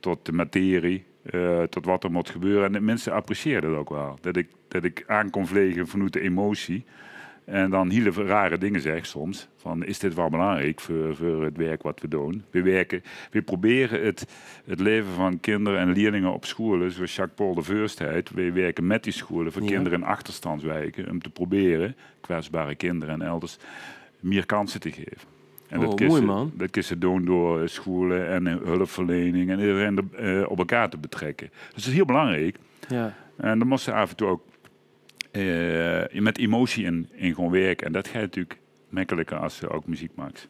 tot de materie, eh, tot wat d'r mót gebeure. En de minse appreciëre det ouch waal. Det ich, det ich aan kóm vlege vanoet de emotie. En dan hiel rare dinger zèk soms. Van, is dit waal belangriek veur, veur 't werk wat we doon? We werke, we probere 't, 't laeve van kinder en leerlinge op schoele, zoeas Jacques Paul de Veurste heit, we werke mit die schoele veur kinder in achterstandswijke, óm te probere kwetsbare kinder en elders mier kanse te gaeve. En det kins se, det kins se doon door, eh, schoele en, eh, hulpverlening en ederein, eh, op elkaar te betrekke. Dus det is hiel belangriek. Jao. En dan mós se aaf en toe ouch, eh, mit emotie in, in gaon werke. En det geit natuurlik mekkeliker as se ouch meziek maaks.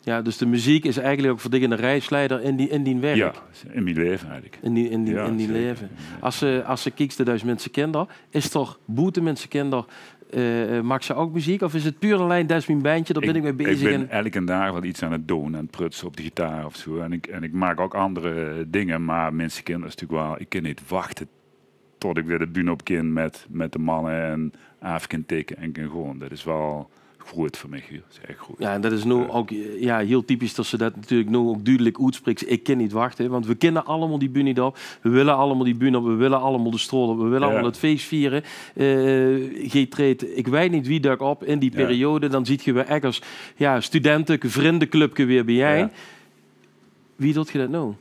Jao, dus de meziek is eigelik ouch veur dich 'ne reisleider in die, in dien werk. Jao, in mien laeve eigelik. In die, in die, jao, in dien laeve. Jao. Es se, es se kieks, de Duits Minsekinder, is d'r boete Minsekinder, eh, maaks se ouch meziek? Of is 't puur en allein, det is mien bendje, dao bin ik mei bezig? Ik bin elken daag waal get aan 't doon, aan 't prutse op de gitaar of zoe. En ik, en ik maak ouch anger dinger, maar Minsekinder is natuurlik waal, ik kin neet wachte tot ik weer de bühne op kin met, met de manne en aaf kin tikke en kin gaon. Det is waal groeët veur mich, huur. Det is ech groeët. Jao, en det is noe ouch, eh, jao, hiel typisch det se det natuurlik noe ouch dudelik oetspriks. Ik kin neet wachte, want we kinne allemaol die bühne op. We wille allemaol die bühne op. We wille allemaol de straot op. We wille allemaol 't fees viere. Eh, geej treedt, ik weit neet wie dök op in die periode. Dan ziet ge weer ech es, jao, studente, vrindeclubke weer biejein. Jao. Wie doot ge det noe?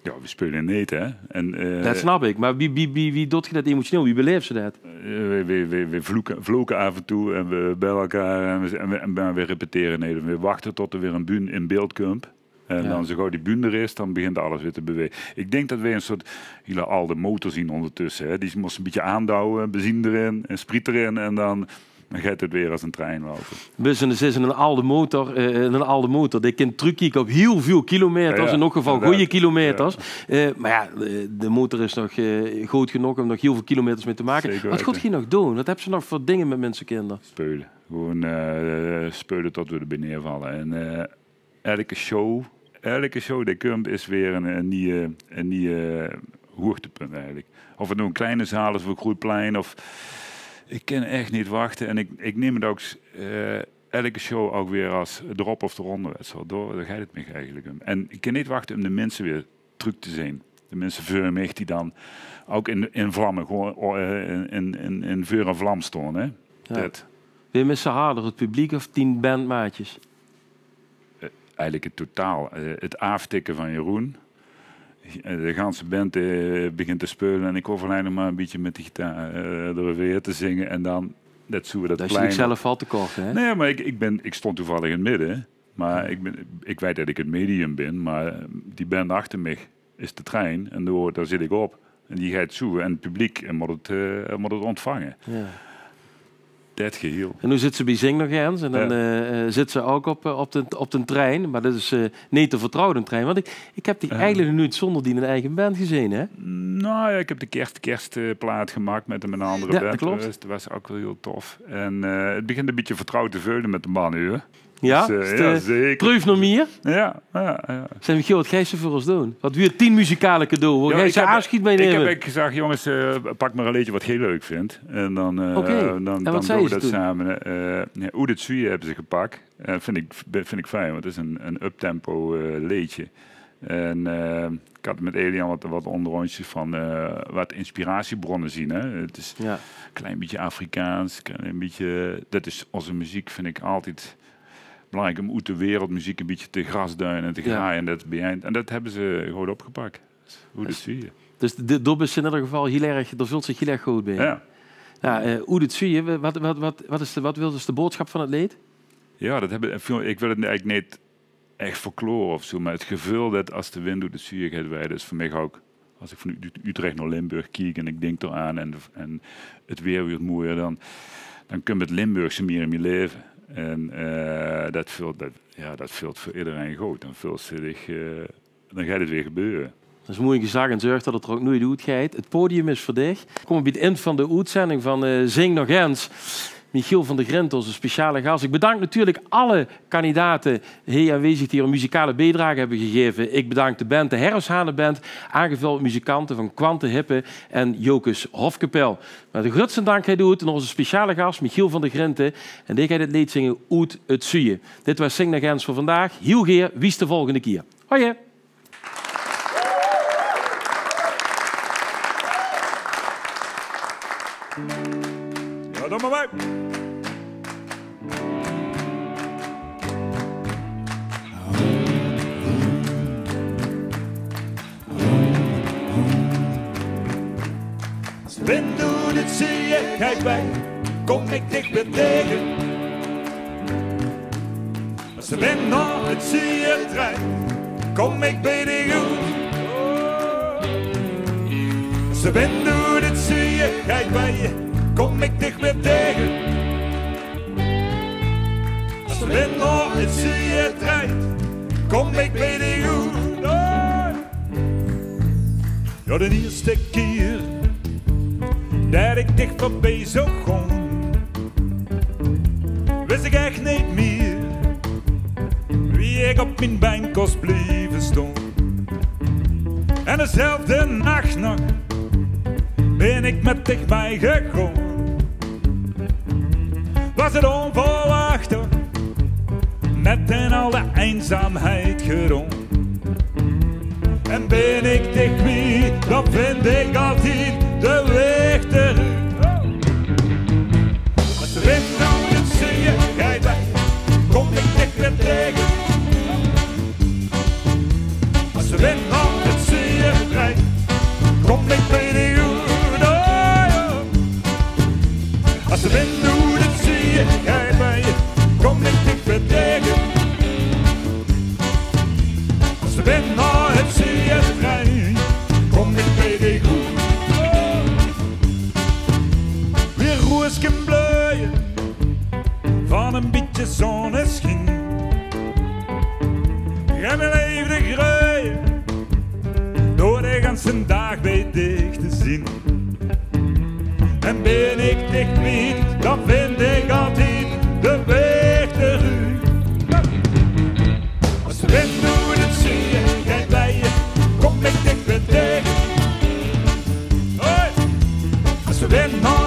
Jao, we speule neet, hè. En, eh, det snap ik, maar wie, wie, wie, wie doot ge det emotioneel? Wie beleefs se det? Eh, we, we, we, we vloeke, vloke aaf en toe en we belle elkaar en we, en we, en we repetere neet. We wachte tot er weer 'n bühne in beeld kump. En dan, zo gauw die bühne d'r is, dan begint alles weer te bewege. Ik dink det we 'n soort hiele alde motor zien ondertösse, hè. Die mós se 'n bietje aandouwe, benzine d'rin en spriet d'rin en dan Dan geit 't weer es 'ne trein loupe. Dus 't is 'ne alde motor, eh, 'ne alde motor. Dae kin trökkieke op hiel väöl kilometers, in eder geval gooj kilometers. Eh, maar jao, de, de motor is nog, eh, good genóg um nog hiel väöl kilometers mei te make. Zeker weite. Waat gaot geer nog doon? Waat höbs se nog veur dinger mit Minsekinder? Speule. Gewoen, eh, speule tot we d'rbie neervalle. En, eh, Elke show, elke show die kump is weer 'n, 'n nieje, 'n nieje hoogtepunt eigelik. Of 't noe 'n kleine zaal is of 'n groeët plein, of, ik kin ech neet wachte. En ik, ik nim 't ouch, eh, elke show ouch weer es d'rop of d'ronder, wèts se waal. Dao, dao geit 't mich eigelik um. En ik kin neet wachte um de minse weer trök te zeen. De minse veur mich die dan ouch in, in vlamme, gewoen, eh, in, in, in, in veur en vlam staon, hè. Jao. Det. Wae mis se harder, 't publiek of dien bandmaatjes? Eh, eigelik 't totaal. Eh, 't aaftikke van Jeroen. Eh, de ganse band, eh, begint te speule en ik hoof allein nog maar 'n bietje mit de gitaar, eh, d'roverhaer te zinge en dan det zoe, det plein. Det is niks zelf vastgekoch, hè? Nae, maar ik, ik bin, ik stóng toevallig in 't midde. Maar ik bin, ik weit det ik 't medium bin, maar die band achter mich is de trein en dao, dao zit ik op. En die geit zoe en 't publiek, eh, mót 't, eh, mót 't ontvange. Jao. Det geheel. En noe zits se bie Zing Nog Ens en dan, eh, eh, zits se ouch op, eh, op de, op de trein, maar det is, eh, neet de vertrouwde trein. Want ik, ik höb dich eigelik nog noeit zónder dien eige band gezeen, hè? Nou jao, ik höb de kerst, kerstplaat gemaak mit 'n andere band. Jao, det klop. Det waas, det waas ouch waal hiel tof. En, eh, 't begint 'n bietje vertrouwd te veule mit de manne, huur. Jao? Dus, eh, jao, zeker. Preuf nog mier? Jao, jao, jao. Zèk, Michiel, waat geis se veur ós doon? Waat wuuert dien muzikaal cadeau? Wo geis se aafsjeid mei numme? Ik höb eigelik gezag, jónges, eh, pak maar 'n leedje waat geej leuk vindj. En dan, eh, dan doon we det same. Eh, jao, Oet 't Zuuje höbbe ze gepak. Eh, vind ik, vind ik fijn, want 't is 'n, 'n uptempo, eh, leedje. En, eh, ik had 't mit Elian waat, waat onderóngersjes van, eh, waat inspiratiebronne zien, hè. 't Is 'n klein bietje Afrikaans, 'n klein bietje, det is, ózze meziek vind ik altied belangriek um oet de wereldmeziek 'n bietje te grasduine en te graaie en det biejein. En det höbbe ze good opgepak. Oet 't Zuuje. Dus de, dao bis se in eder geval hiel erg, dao veultj se dich hiel erg good bie. Jao. Jao, eh, Oet 't Zuuje, waat, waat, waat, waat is de, waat wils se, de boodsjap van 't leed? Jao, det höb ik, ik wil 't eigelik neet ech verklaore of zoe, maar 't geveul det es de wind oet 't zuuje geit waeje, det is veur mich ouch, es ik van Ut-, Utrecht nao Limburg kiek en ik dink dao aan en, en 't waer wuuert mojer, dan, dan kump 't Limburgse mier in mien laeve. En, eh, det veultj, det, jao, det veultj veur ederein good. Dan veultj se dich, eh, dan geit 't waer gebeure. Det is moei gezag en zörg det 't d'r ouch noeit oet geit. 't Podium is veur dich. Kómme bie 't ind van de oetzending van, eh, Zing Nog Ens. Michiel van der Grinten, ózze speciale gas. Ik bedank natuurlik alle kandidate hie aanwezig die hun muzikale biedrage höbbe gegaeve. Ik bedank de band, de Herfshane Band, aangevöld mit muzikante van Quante Hippe en Jocus Hofkapel. Maar de grutste dank geit oet nao ózze speciale gas, Michiel van der Grinten. En dae geit 't leed zinge Oet 't Zuuje. Dit waas Zing Nog Ens veur vandaag. Hiel gaer, wies de volgende kier. Hoi! Jao, dan maar bij. Ze wind oet 't zuuje geit waeje, kóm ik dich weer taege. Es de wind nao 't zuuje drejt, kóm ik bie dich oet. Es de wind oet 't zuuje geit waeje, kóm ik dich weer taege. Es de wind nao 't zuuje drejt, Kom ik bij dich oet. Jao, de ierste kier det ik dich veurbie zoog gaon, wis ik ech neet mier wie ik op mien bein kós blieve staon. En dezelfde nach nog bin ik met dich mei gegaon. Was het onverwachte, met en al de einzaamheid gedoon. En bin ik dich kwiet, dan vind ik altied de weg teruug. As de wind noe de zee geit, kom ik dich weer taege. As de wind noe de zee geit, kom ik bij dich oet. Oh, jao. As de wind noe de zee geit, kom ik dich weer taege. As de wind noe de zee geit, kom ik bij dich oet. Weer roeske bleuje van een bietje zonneschien. Gaon mien leefde greuje door de ganse daag bij dich te zien. En bin ik dich kwiet, dan vind ik altied de weg teruug. As de wind noe de zee geit, kom ik dich weer taege. Hoi! As de wind noe